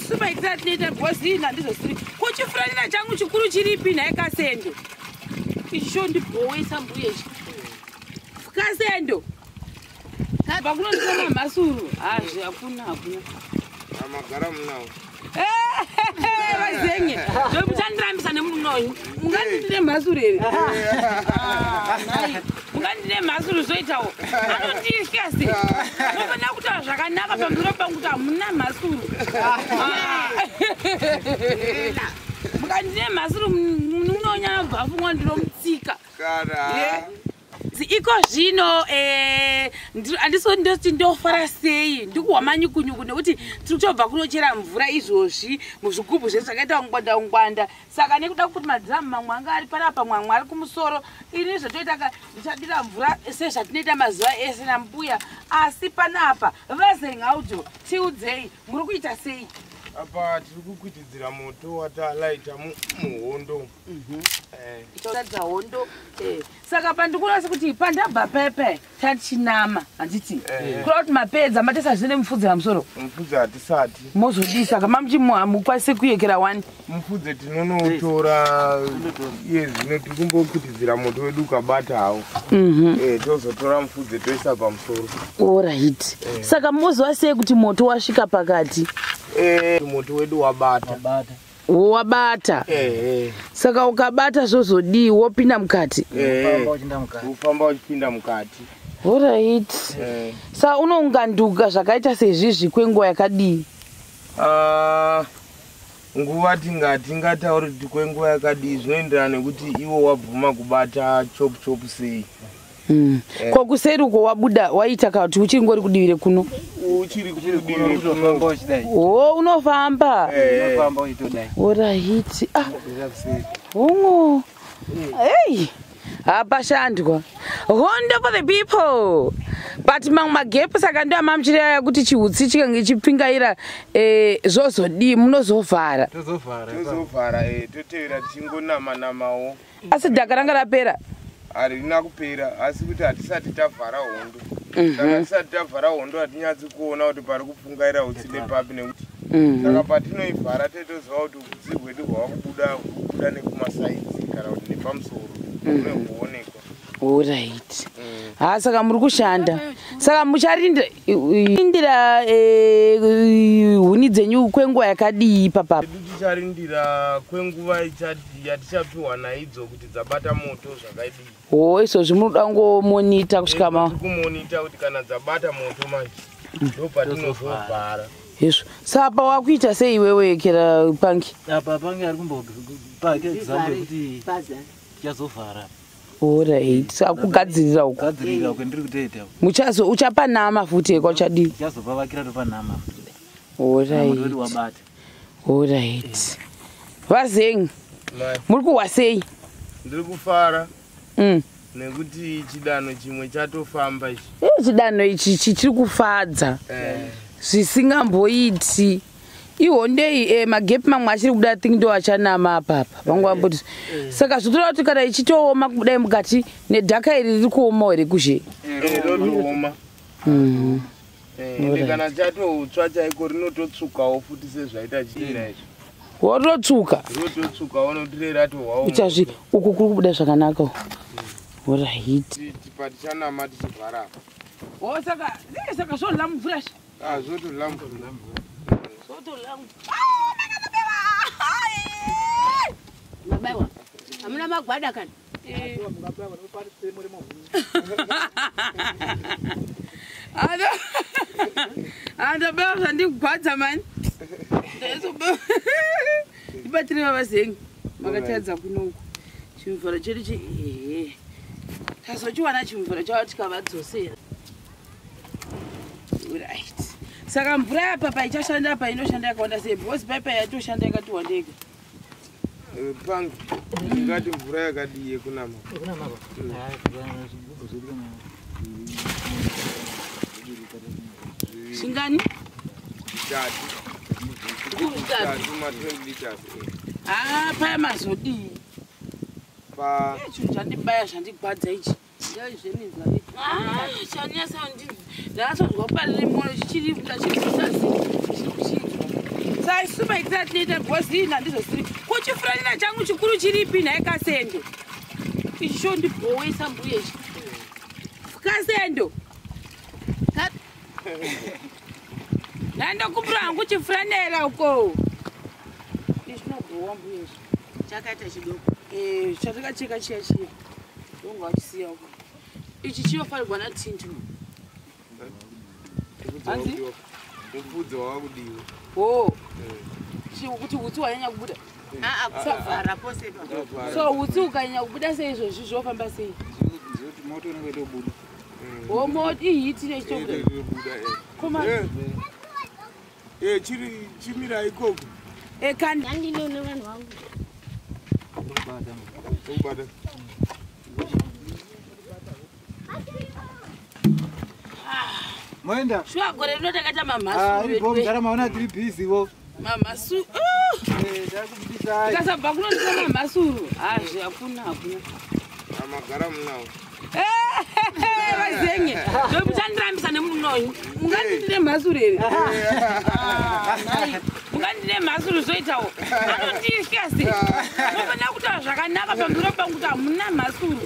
Isusu maitiro atinoita because ini handizosiri. Ko chifuranira changu chikuru chiripi nhai Kasendo? Ichi chondibhowesa mbuya ichi. Kasendo. Pakunondipa mamhasuru. Hazvi hakuna hakuna. Amagara munawo. Vazenge. Ndomuchandirambisa nemunhu uyu. Munganditire mhasuru here? Munganditire mhasuru zvoitawo. Anonditya sei? Munofanira kutaura zvakanaka pamusoro pangu kuti hamuna mhasuru. Mukanditire mhasuru munhu unonyabva afungwa ndinomutsika. Kana. Iko zvino handisi ndoti ndofara sei, ndikuhwa manyukunyuku nekuti tiri kutobva kunochera mvura izvozvi muzvigubhu zvedu zvakaita ungwanda ungwanda. Saka nekuda kuti madhiramu mamwe anga ari panapa, mamwe ari kumusoro, ini zvatoita ka ndichadira mvura sezvatinoita mazuva ese nambuya. Asi panapa vaZengaudzo, tiudzei muri kuita sei? Apa tiri kukwitidzira moto watalaita muhondo. Ticharatidza hondo. Saka pandikuona sekuti pandabva pepe tachinama, handiti? Kureva kuti mapedza matesa zvine mupfudze pamusoro? Mupfudze hatisati. Mozodii saka mamuchi hamukwanisi kuyekera wani? Mupfudze tinonoutora iye zvino, tiri kumbokwitidzira moto wedu ukabata hawo. Tozotora mupfudze toisa pamusoro. Alright. Saka moziva sei kuti moto wasvika pakati? Moto wedu wabata. Wabata. Saka ukabata zvozodii, wopinda mukati? Ufamba uchipinda mukati. Alright. Saka unounganduka zvakaita sezvizvi kwenguva yakadii? Nguva tingatauri kuti kwenguva yakadii, zvinoenderana nekuti iwo wabvuma kubata chop chop sei. Ko kuseri uko wabuda waita kana kuti uchiri ngori kudivi rekuno? Uchiri kudivi rekuno. Oh, unofamba. Alright. Hongo. Hey. Hapashandwa. Hondo for the people. But mamwe magepu saka ndo amamuchireva kuti chihutsi chikange chipfingaira, zvozodii, munozovhara? Tozovhara, totevera tichingonama namawo. Asi dhaka ranga rapera? Harina kupera, asi kuti hatisati tavhara hondo. Saka tisati tavhara hondo hatinyatsi kuona kuti pari kupfungaira utsi nepapi, nekuti saka patinoivhara totoziva kuti utsi hwedu hwava kubuda, kubuda nekumasaidzi kana kuti nepamusoro hunoonekwa. Alright. Ha, saka muri kushanda. Saka mucharindira huni dzenyu kwenguva yakadii ipapapa? Edu ticharindira kwenguva yatichapiwa naidzo kuti dzabata moto zvakadii. Ho, izvozvi munoda kungomonita kusvika ma Tiri kumonita kuti kana dzabata moto manje ndo patinozovhara. Izvo. Saka pawakuita sei iwewe kera pangi? Apa pange ari kumbopa example yekuti tichazovhara. Alright. Saka kugadzirira uko. Kugadzirira kwendiri kutoita. Muchazo uchapanama futi eka uchadii? Tichazopavakira topanama futi kudai. Moto wedu wabata. Alright. Vazengi, Mai, muri kuhwa sei? Ndiri kufara nekuti chidanho chimwe chatofamba ichi. Chidanho ichi chichiri kufadza zvisingamboiti. Ihondei magepi mamwe achiri kubuda, think ndo achanama apapa vangu vamboti. Saka zvotoda kuti kana ichitooma kudai mukati nedhaka iri riri kuomawo here kuzhe? Rotooma. Ende kana chatoutsva chaiko rinototsvukawo futi sezvaita chitina izvi. Wototsvuka? Rinototsvukawo nekuti rei ratohwawo. Uchazvi uku kuri kubuda zvakanaka. Alright. Patichanama tichivhara apa. O, saka saka zvodla mvura. Ah, zvotola mvura. Zvotola. Mabaiwa hamuna magwada kana? Andabaiwa zvandigwadza mani. Ndibatire vavazengi makataridza kunoku chimvura chedu chi ehe tazochiwana chimvura chavo tikavadzosera. Right, saka mvura yapa paichashanda apa inoshanda yakawanda sei? Because paipa yatoshanda yakati wandega. Pangu ndingati mvura yakadii yekunama? Yekunama apa. Zvigubhu zvedu kana Zvingani? Zvitatu. Zvigubhu zvitatu? Zvitatu, ma 20 liters. Ha, paya mazodii? Pa Chinhu chandibaya zvandigwadza ichi. Ndozveminzwa. Chanyasa, ndakatozwa parire moyo chichiri ndachirisazi chiri kuchinzwa. Saisu maitira tinoita because ini handizosiri. Ko chifuranira changu chikuru chiripi nhai Kasendo? Ichi chondibhowesa mbuya ichi. Kasendo. Ndandokumbira hangu chifuranira uko. Ichi chinobhowa mbuya ichi. Chakaita chidoko. Chatakacheka chiya chiya. Ndonga wachisiya uko. Ichi chinofanirwa naTintu. Hanzi? Mupfudze wakudiwa. Oh. Kuti hutsi hwanyanya kubuda. Kusavhara pose. So hutsi ukanyanya kubuda seizvozvi zvofamba sei? Zoti moto unenge utobuda. Oh, moto ihiti nechitobuda. Koma. Chiri chimira ikoko. Kandi. Ndandinoona vanhu vangu. Kubata. Moenda. Shuwa gore rino takaita mamhasu. Iri bomu dara maona tiri busy wo. Mamhasu. Takubudisai. Tikasabva kunondisa mamhasuru. Hazvi hakuna hakuna. Amagara munawo. Vazenge. Ndomuchandirambisa nemunoyu. Munganditire mhasuru here? Munganditire mhasuru zvoitawo. Anonditya sei? Munofanira kutaura zvakanaka pamberi pangu kuti hamuna mhasuru.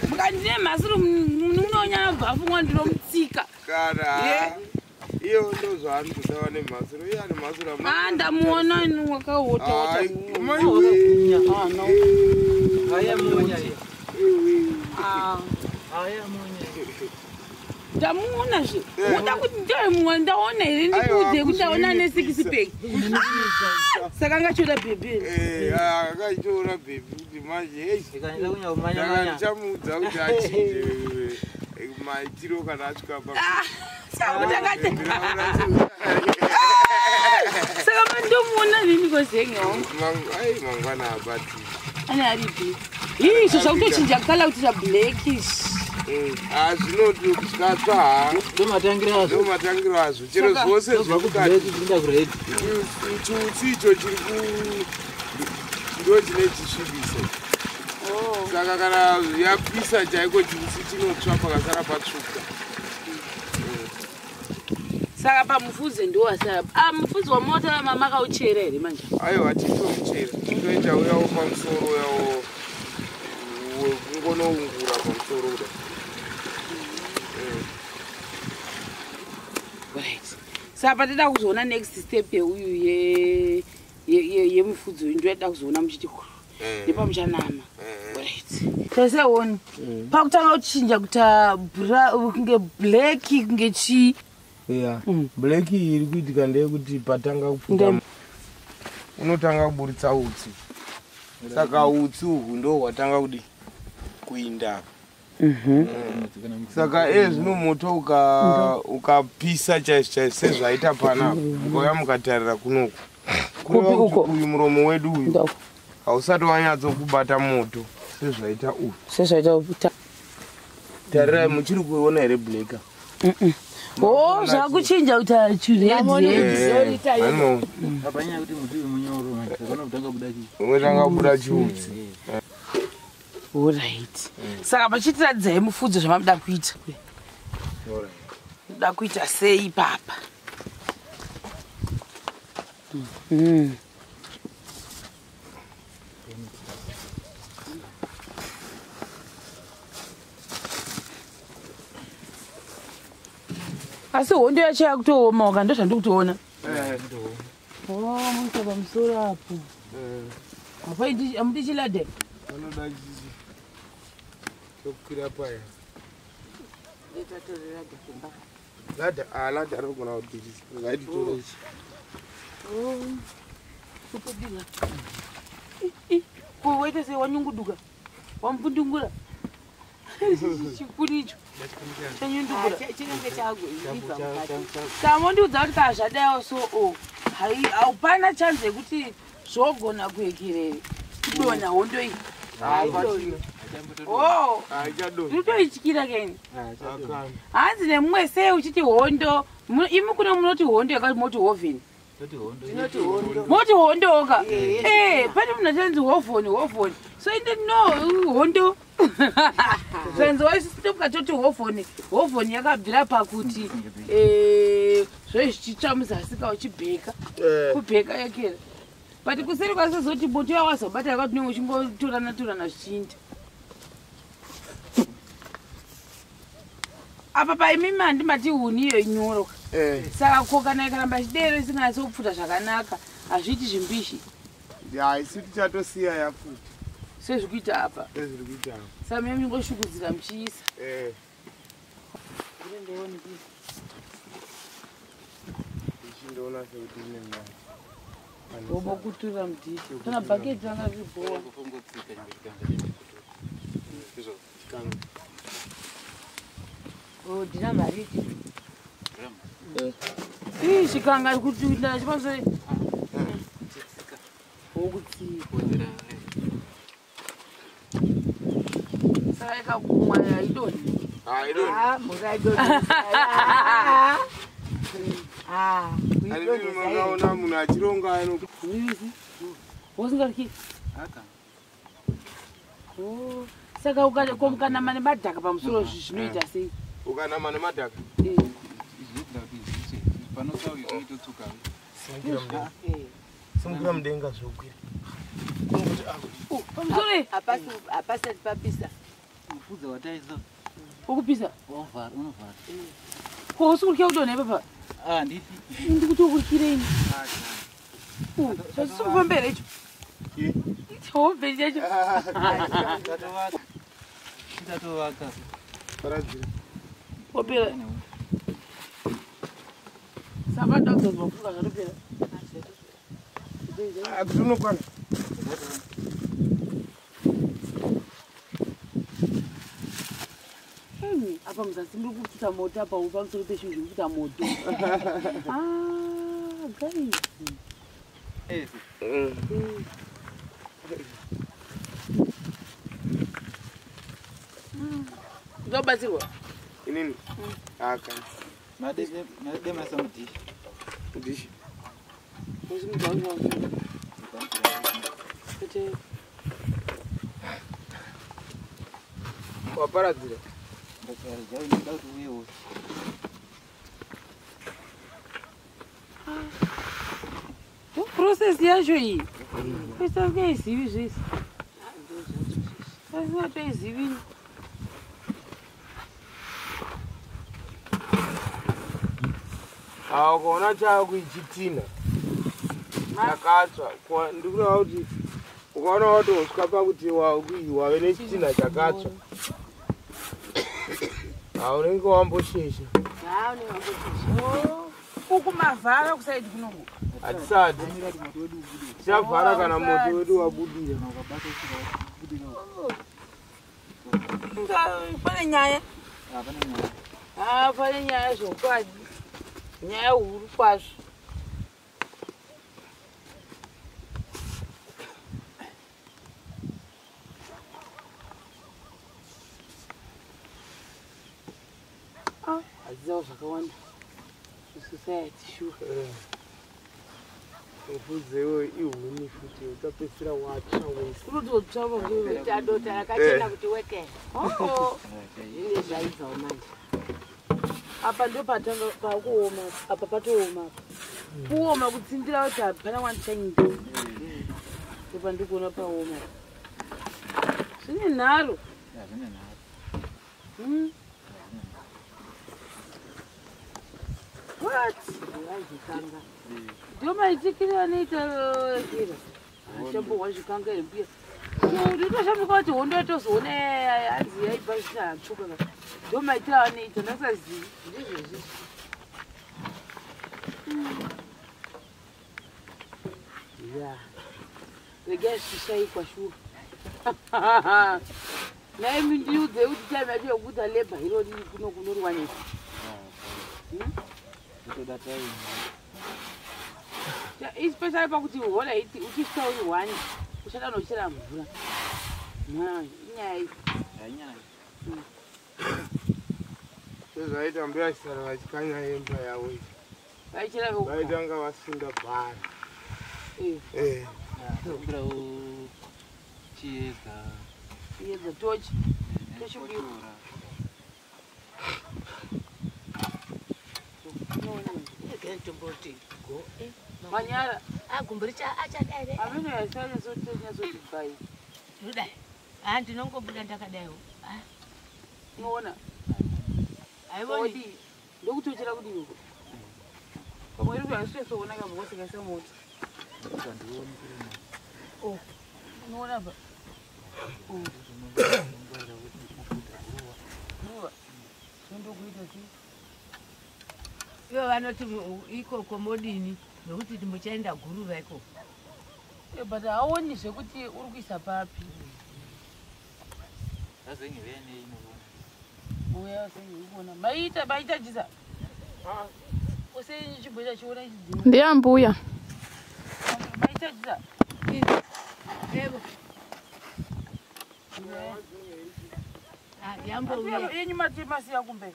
Mukandine mhasuru munonyanya bvafu ndinomutsika. Kana. Iyo ndozvaanototaura nemhasuru. Iye ane mhasuru. Ndamuona wakahota hota. Ndamuona zve. Uda kuti ndomuona ndaona here ndikuudze kuti ndaona ane 6 pack. Saka angachiona bhebhi. Akachiona bhebhi kuti manje hey. Saka ndichamuudza kuti achinje maitiro kana asvika pa. Saka mandomuona nini kozenge wangu? Ai mangwana abati. Ane aripi. Izvo zvakutochinja kala kuti blackish. Zvinoti zvikatsva ndomatangira azvo. Ndomatangira azvo. Chero zvose zvekukati kuenda kured. Chiutsi icho chiri ku ndo chine chisvibisa. Saka kana yapisa chaiko chiutsi chinotsva pakasara patsvuka. Saka pamufudze ndowasara. Mufudze wamota mama akauchera here manje? Aiwa titomuchera. Toita uyawo pamusoro uyawo kungonoungura pamusoro kuda. Right. Saka patida kuzoona next step yeuyu yemufudze uyu ndoyatida kuzoona muchiti nepamuchanama. Right. Taseoni. Pakutanga kuchinja kuta kunge black kunge chii. Yeah. Black iri kuitika ndeyekuti patanga kupfuta unotanga kuburitsa utsi. Saka utsi uhu ndo hwatanga kudi kuinda. Saka zvino moto ukapisa chaizvo chaizvo sezvaita panapa mukauya mukatarira kunoku. Uyu muromo wedu uyu hausati wanyatsokubata moto sezvaita uyu. Sezvaita uyu. Tarirai muchiri kuona here black? Oh, zvakuchinja kuita chired. Apanyanya kuti muti munyoro manje unotanga kubuda chii? Unotanga kubuda chiutsi. Alright. Saka pachitiratidza mufudze zvamamuda kuita. Alright. Muda kuita sei papa? Asi hondo yacho yakutooma waka ndozvandikutoona. Oh, muisa pamusoro apo. Amudi chilade? Anoda chichi. Tokwira paya. Ladha, ladha rinogona kudhirisa. Ngaititore ichi. Kutodira. Ko waita sei wanyunguduka? Wamupundungura? Chikuru icho. Chanyundukura. Chinenge chagoibva mukati. Saka mondiudza kuti kana zvadaiwo so haupana chance yekuti zvogona kuekerere kudonha hondo iyi. Oh, ndinotoityira keni. Hanzi nemumwe sei uchiti hondo, imi kuno munoti hondo yakati moti hovheni. Moti hondoka. Pane munhu achanzi hovhoni hovhoni. So inde no hondo. Zvanzi waisitoka toti hovhoni, hovhoni yakabvira pakuti Zvezvichitsva muzasi ka uchibheka. Kubheka yekera. But kuseri kwasezoti moto yawazobata yakati unenge uchingotorana torana zvichiinda. Apa paimimi handimati huni iyo inyoro. Saka ko kana ikaramba ichidero isinganatsi kupfuta zvakanaka hazviiti zvimbishi. Ya, isu tichatosiya yapfuta. Sezvikuita apa. Sezviri kuita apa. Saka mimi muchingoshukudzira muchiisa. Ichindoona sekuti ine nyaya. Wobokuturira mudhishi. Kana bhaketi ranga riri bhowa. Oh, dhiramu hariti. Ii chikanga kuti ndachipamusoro. Wokutsika. Saka ikakumwa haidonhi. Haidonhi. Ah, mvura haidonhi. Ah, kuidonhesa here. Makaona munhu achironga ano. Wosingaryi. Oh, saka ukanama nemadhaka pamusoro zvinoita sei? Ukanama nemadhaka? Zvinoita kuti zvitsve. Panosauya zvinoitotsuka. Simukira mudenga zvokwira. Pamusoro Hapasati papisa. Mufudze wataisa. Ukupisa? Unovhara, unovhara. Ko usi kurya kudonha ipapa? Ah, ndipi. Ndikuti ukuryirei? Zvasisi icho. Chihombe chacho. Tatovaka. Paradzira. Wopera. Saka ndakuzozwa kufuka zvatopera. Kuti unokwana. Apa muzasi muri kupfuta moto apa pamusoro pezvinhu zviri kupfuta moto. Ah, guys. Ndobatsirwa? Inini? Ah, kana. Mademasa mudhishi. Mudhishi. Waparadzira? Ndakuti uyewo. Process yacho iyi. Isingaizivi zvese. Isingatoizivi. Ah, ukaona chaakuichitina chakatsva, ndikureva kuti ukaona watosvika pakuti wave nechitina chakatsva, unenge wamboshesha. Uku mavhara kusaidi kunoku. Hatisati tichavhara kana moto wedu wabudira. Pane nyaya. Pane nyaya zvokwadi. Nyaya huru kwazvo. Hadzidzavo zvakawanda musociety sure. Mufudzewo ihuni futi uchapedzisira watsva wese. Unototsva Kuita dota rakachena kuti weke. Zvine zvaibvawo manje. Apa ndopatanga pakuoma, apa patooma. Kuoma kutsindira kuti hapana wandichanyika. Ndopa ndikuona paoma. Zvine nharo. Zvine nharo. What? Ndo maitikire anoita kira. Achambohwa zvikanga here mbuya. Ndotoshambuka kuti hondo yatozoona hanzi yaibva zvichatsvuka. Ndo maitiro anoita ndasazivi. Ndizvozvi. Ya. Regai zvishaikwa shuwa. Naimi ndiudze kuti time yacho yekuti labor iro riri kuno kunoriwanika. Kutoda time. Especially pakuti hola iti uchisvika uri one uchada unochera mvura. Inyaya iyi. Inyaya. Sezvaita mbuya Chisara vachikanya hemba yavo iyi. Vaichera vekuka. Vaitanga vasunda bhara. Kumbirawo chiedza. Chiedza tochi. Tochi mbiri. Tomboti go. Manyara. Gumbo richa achadai. Amene yasanyazoti bai. Ndodai. Ndinongobuda ndakadaiwo. Unoona? Aiwoni. Ndokutochera kudii uko? Pamwe iri kuyasoona kabhokosi kaisa mota. Oh. Unoona ba? Oh. Ruva. Ndokuita sei? Ivo vanoti ikoko modini nokuti muchaenda guruva ikoko. But haoni zvekuti uri kuisa papi. Uya sengekuona. Maita maita jisa. Ose chimboita chiona chidzima. Ndiyambuya. Maita jisa. Evo. Yambouya. Yenyu masiya kumbe.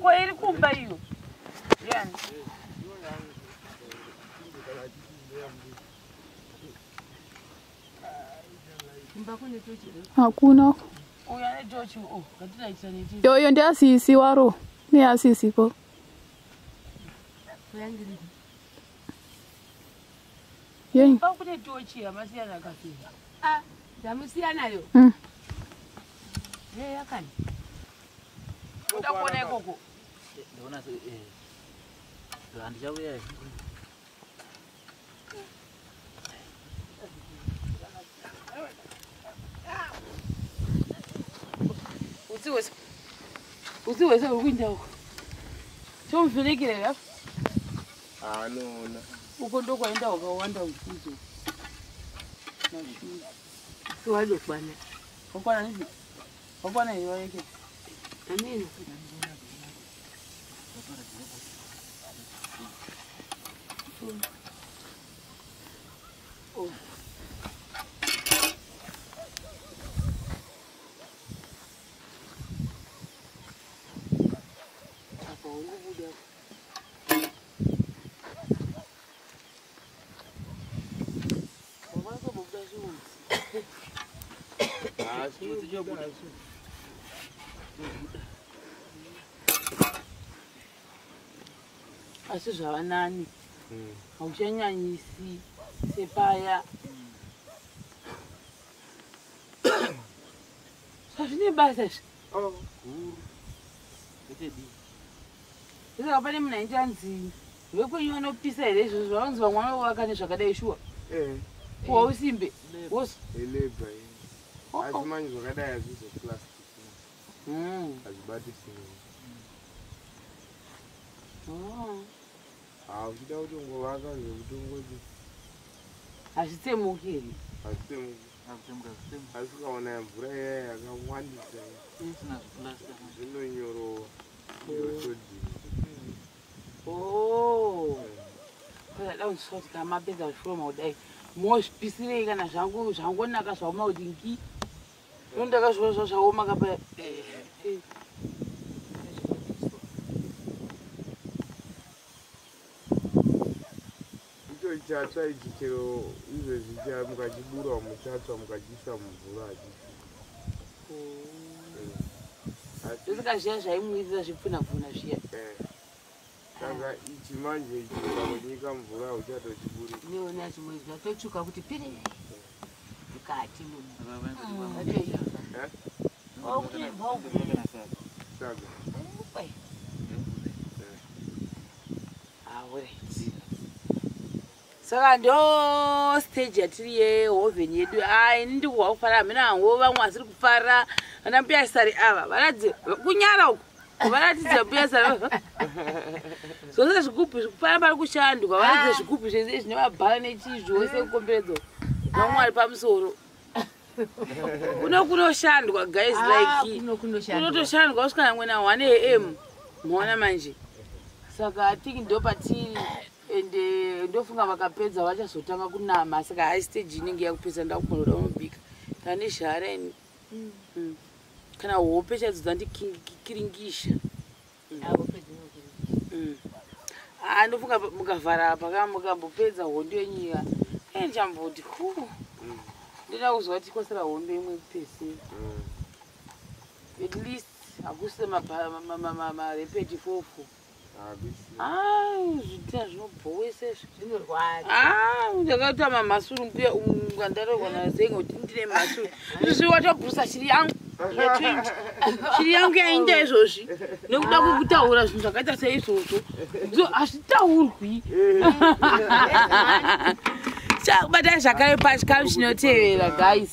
Ko iri kumba iyo. Yani. Hakuna. Uya netochi oh, ngatiraita neti. Yoyo ndiyasisi waro. Neyasisi po. Yenyu. Pa kune tochi yamasiyana akafira. Ndamusiyanayo. Eh yakani. Uda kuona ikoko. Ndaona handichauya. Utsi wese uri kuinda uko. Chomuvhenekera here apa? Anoona. Uko ndokwaenda wakawanda usizo. Mashuzi. Siwadokwana. Wakwana nipi? Wakwana here waeke? Amina. Oh. Apa ungobuda. Wakazobuda zviutsi. Asi zvava nani. Hauchanyanyisi sepaya. Zvazvine basa izvi. Guru. Kwete dii. Saka pane munhu aiti anzi vekwenyu vanopisa here izvozvo vanonzi vamwe vanovaka nezvakadai shuwa. Kuwa usimbe. Wosu. Elebha iyi. Asi manje zvakadai hazvizo plastic. Hazvibati simbi. Uchida kuti ungovaka zvekuti ungoti Hazvitsemuki here? hazvitsemuki. Asi ukaona mvura iya yakawandisa Isina zviplasta. zvinonyorova. Yotodini. Oh. Kada kunzwa kuti kana mapedza zvishoma kudai mozvipisirei kana zvangonaka zvaoma kuti ngi. Ndakazviona zvaoma kapa. Icho chatsva ichi chero izvezvi mukachibura muchatsva mukachiisa mumvura hachifi. Ndosaka zviya zvaimwirira zvipfunapfuna zviya. Saka ichi manje ichi ukangonyika mvura hauchatochiburisi. Neona zvimwe zvatotsvuka kuti piri mukati muno. Saka. Alright. Saka ndo stage yatiri yehovheni yedu. Ini ndikuhwa kufara hamena hangu vamwe vasiri kufara. Vana mbuya sari ava varatidze kunyara uku. Varatidze mbuya sari. Zvose zvigubhu zvekufara pari kushandwa. Varatidze zvigubhu zvese zvine mabhara nechii zvose kukomberedzo. Vamwe vari pamusoro. Kuno kunoshandwa guys like kunotoshandwa kusvika nyangwe na 1 am. Maona manje. Saka I think ndo patiri ende ndofunga vakapedza vachazotanga kunama. Saka hai stage inenge yakupedza ndakugonoda unobika. Tane zhara ini. Kana hope chaidzo dzandikiringisha. Ndofunga mukavhara apa mukambopedza hondo yenyika. Ndichamboti hu. Ndinoda kuzwa kuti kwasara hondo imwe kupesera. At least Hakusise marepeti fofo. Hakusi. Zvitina zvinobhowesa izvi. Zvinorwadza. Ah, ndakaita mamasuru mbuya ndarogwa nazenga kuti ndine masuru. Izvi watobhurusa shiri yangu ye20, shiri yangu yainda izvozvi nekuda kwekutaura zvinhu zvakaita seizvozvo. Hazvitaurwi. Chakubatai zvakare pachikamu chinotevera, guys.